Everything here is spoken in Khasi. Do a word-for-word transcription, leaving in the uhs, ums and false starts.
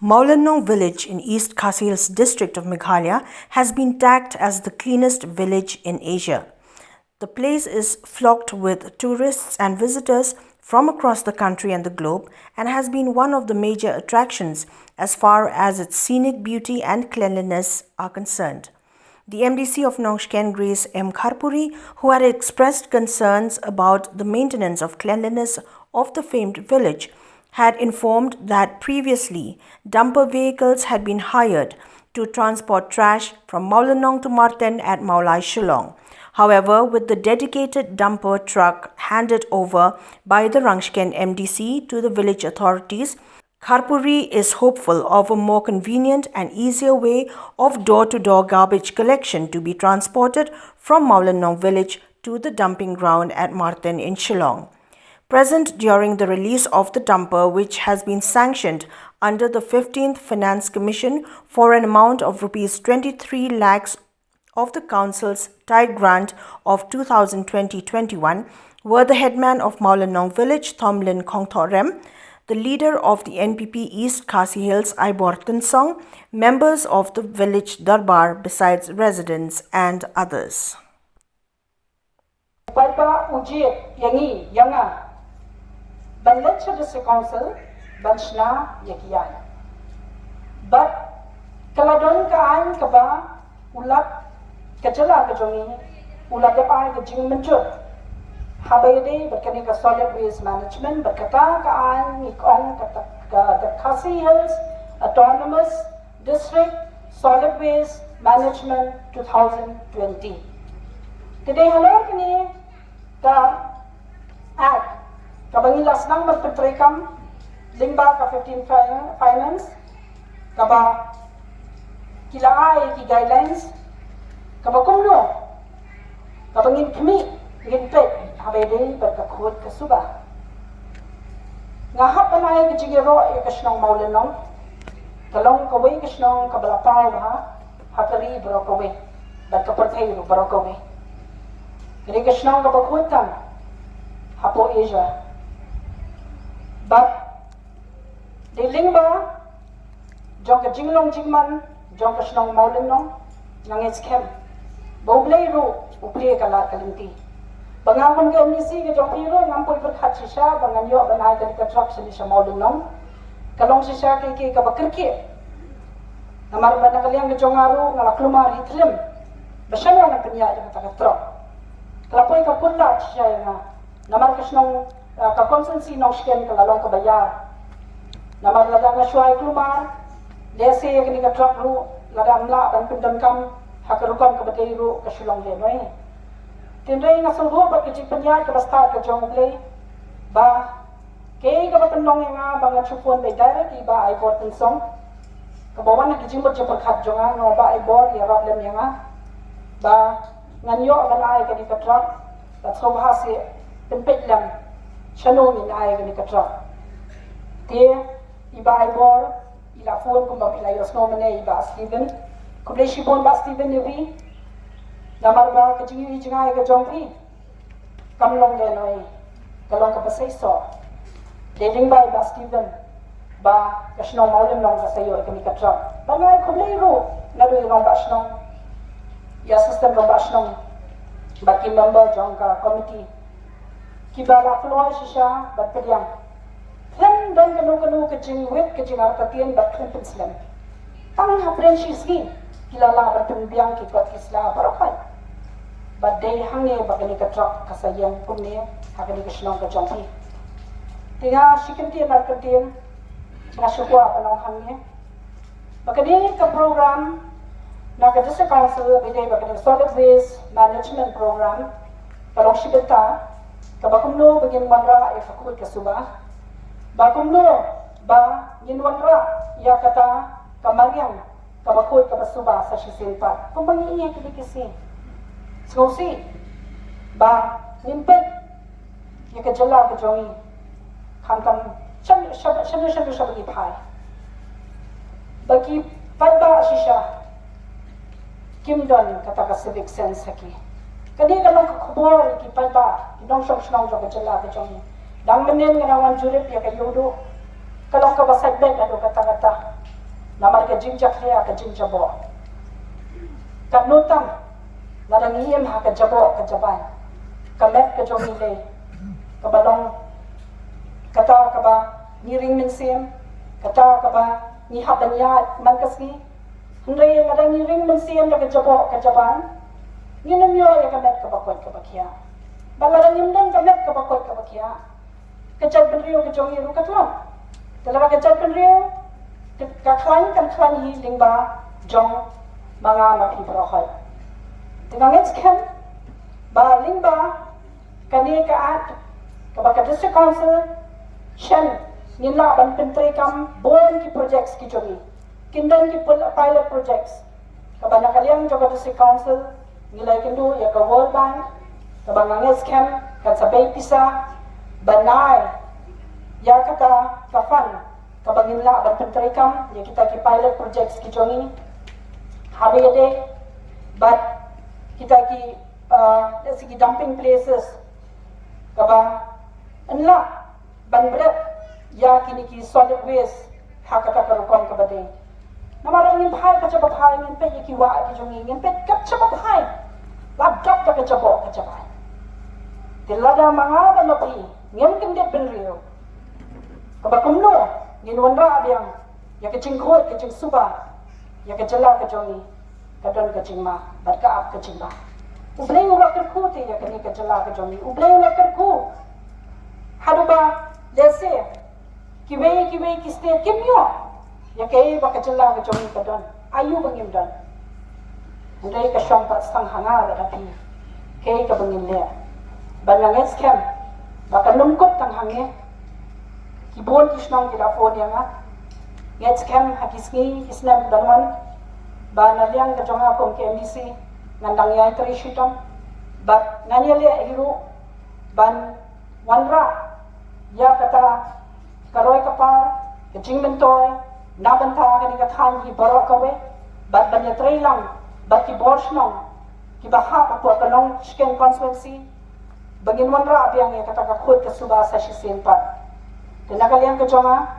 Mawlynnong village in East Khasi Hills district of Meghalaya has been tagged as the cleanest village in Asia. The place is flocked with tourists and visitors from across the country and the globe and has been one of the major attractions as far as its scenic beauty and cleanliness are concerned. The M D C of Nongshken, Grace M Kharpuri, who had expressed concerns about the maintenance of cleanliness of the famed village, had informed that previously dumper vehicles had been hired to transport trash from Mawlynnong to Marten at Mawlai, Shillong. However, with the dedicated dumper truck handed over by the Rangshken M D C to the village authorities, Kharpuri is hopeful of a more convenient and easier way of door-to-door garbage collection to be transported from Mawlynnong village to the dumping ground at Marten in Shillong. Present during the release of the dumper, which has been sanctioned under the fifteenth Finance Commission for an amount of rupees twenty-three lakhs of the council's TIDE grant of two thousand twenty twenty-one, were the headman of Mawlynnong village, Thomlin Khongthorem, the leader of the N P P East Khasi Hills, Aibor Tynsong, members of the village Darbar, besides residents and others. Paidbah u jied ïa ngi, ïa nga, ban leit sha District Council ban shna ïa ki ïaid. Bad ka la don ka aiñ kaba u Lat ka jylla ka jong ngi u la dep ai ka jingmynjur haba ïadei bad kane ka solid waste management, bad kata ka aiñ ngi ong kata ka, ka Khasi Hills Autonomous District Solid Waste Management two thousand twenty. Te dei halor kane ka Act kaba ngi la sdang ban pyntreikam lyngba ka fifteen Fi-, Finance, kaba ki la ai ki guidelines kaba kumno kaba ngin khmih, ngin peit haba ïadei bad ka khuid ka suba. Nga hap ban ai ka jingïaroh ïa ka shnong Mawlynnong, ka long kawei ka shnong kaba la paw bha ha ka ri baroh kawei bad ka pyrthei ruh baroh kawei. Ka dei ka shnong kaba khuid tam hapoh Asia. Bad dei lyngba jong ka jinglong jingman jong ka shnong Mawlynnong, nga ngeit skhem ba U Blei ruh u plie ka lad ka lynti. Ba nga kum ka M D C ka jong phi ruh ngam poi pyrkhat shisha ba ngan ïoh ban ai kane ka truck shane sha Mawlynnong. Ka long shisha kaei kaei kaba kyrkieh. Namar ba na ka liang ka jong nga ruh nga la kulmar hi thlem ba shano ngan pynïaid ïa kata ka truck. Ka la poi ka kut lad shisha ïa nga. Namar ka shnong, ah, ka constituency Nongshken ka la long kaba ïar. Namar lada nga shu ai kulmar, lehse ïa kane ka truck ruh lada ym lah ban pyndonkam ha ka rukom kaba dei ruh ka shu long lehnoh. Hynrei nga sngewthuh bad ka jingpynïaid kaba stad ka jong U Blei ba kaei kaba pynlong ïa nga ba nga shu phone beit direct ïa i Bah Aibor Tynsong, kaba wan ha ka jingmut jingpyrkhat jong nga, nga ong Bah Aibor ïarap lem ïa nga ba ngan ïoh ban ai kane ka truck, bad sngewbha seh pynpeit lem shano ngin ai kane ka truck. Te i Bah Aibor i la phone kumba phi la ïohsngew mynne ïa i Bah Steven. Khublei shibun Bah Steven ïa phi namar ba ka jingïohi jngai ka jong phi kam long lehnoh, ka long kaba seisoh. Dei lyngba i Bah Steven ba ka shnong Mawlynnong ka sa ïoh ïa kane ka truck. Bad nga ai khublei ruh naduh i rangbah shnong, i assistant rangbah shnong bad ki member jong ka committee kiba la kloi shisha ban pdiang. Khlem don kano kano ka jingwit ka jingartatien bad khlem pynslem. Tang hapdeng shi sngi ki la lah ban pynbiang ki kot ki sla baroh kai. Bad dei hangne ba kane ka truck ka sa ïeng kumne ha kane ka shnong ka jong phi. Te nga shi kyntien ar kyntien nga shu kwah ban ong hangne ba kane ka program na ka District Council ba dei ba kane Solid Waste Management Program ka long shi bynta kaba kumno ba ngin wanrah ïa ka khuid ka suba, ba kumno ba ngin wanrah ïa kata ka mariang kaba khuid kaba suba sa shisien pat. Kumba ngi ïa kine ki sngi sngewsih ba ngin peit ïa ka jylla ka jong ngi, khamtam shano shano shano shano shano ngi phai, ba ki paidbah shisha kim don kata ka civic sense ha ki. Kane ka long ka khubor ïa ki paidbah, ki nongshong shnong jong ka jylla ka jong ngi. Dang mynnin nga dang wan jurip ïa ka ïewduh, ka long kaba sait beit haduh katta katta. Namar ka jingjakhlia, ka jingjaboh. Katno tam lada ngi im ha ka jaboh ka jabai, ka met ka jong ngi lei kaba long kata kaba ngi ring mynsiem, kata kaba ngi hap ban ïaid man ka sngi. Hynrei lada ngi ring mynsiem da ka jaboh ka jabai, ngin ym ïoh ïa ka met kaba koit kaba khiah. Bad lada ngim don ka met kaba koit kaba khiah, ka jaitbynriew ka jong ngi ruh ka tlot. Te lada ka jaitbynriew ka khlaiñ, kan khlaiñ hi lyngba jong ma nga ma phi baroh. Te nga ngeit skhem ba lyngba kane ka Act kaba ka District Council shem, ngin lah ban pyntreikam bun ki projects ki jong ngi. Kin don ki pil-, pilot projects kaba na ka liang jong ka District Council ngi la ïakynduh ïa ka World Bank, kaba nga ngeit skhem kan sa bei pisa ban ai ïa kata ka fund kaba ngin lah ban pyntreikam ïa kita ki pilot projects ki jong ngi. Haba ïadei bad kita ki, uh, let's say, ki dumping places, kaba yn lah ban bret ïa kine ki solid waste ha kata ka rukom kaba dei. Namar ngim phai ka jaba phai, ngim peit ïa ki wah ki jong ngi, ngim peit ka jaba phai. La dap da ka jaboh ka jabai. Te lada ma nga bad ma phi ngim kyndit bynriew, kaba kumno ngin wanrah biang ïa ka jingkhuid ka jingsuba ïa ka jylla ka jong ngi? Ka don ka jingma bad ka ap ka jingma. U Blei u la kyrkhu te ïa kane ka jylla ka jong ngi. U Blei u la kyrkhu haduh ba lehse kiwei kiwei ki state kim ïoh ïa kaei ba ka jylla ka jong ngi ka don. Aïu ba ngim don? Hynrei ka shong pat tang ha nga bad ha phi kaei kaba ngin leh. Bad nga ngeit skhem ba kan ym kut tang hangne. Ki bun ki shnong ki la phone ïa nga. Ngeit skhem ha ki sngi ki snem ki ban wan ba na liang ka jong nga kum ka M D C ngan dang ïai trei shitom. Bad ngan ïaleh hi ruh ban wanrah ïa kata ka roi ka par, ka jingmyntoi na bynta kane ka thaiñ hi baroh kawei, bad ban ïatrei lang bad ki bor shnong kiba hap hapoh ka Nongshkeng constituency, ba ngin wanrah biang ïa kata ka khuid ka suba sa shisien pat. Te na ka liang ka jong nga,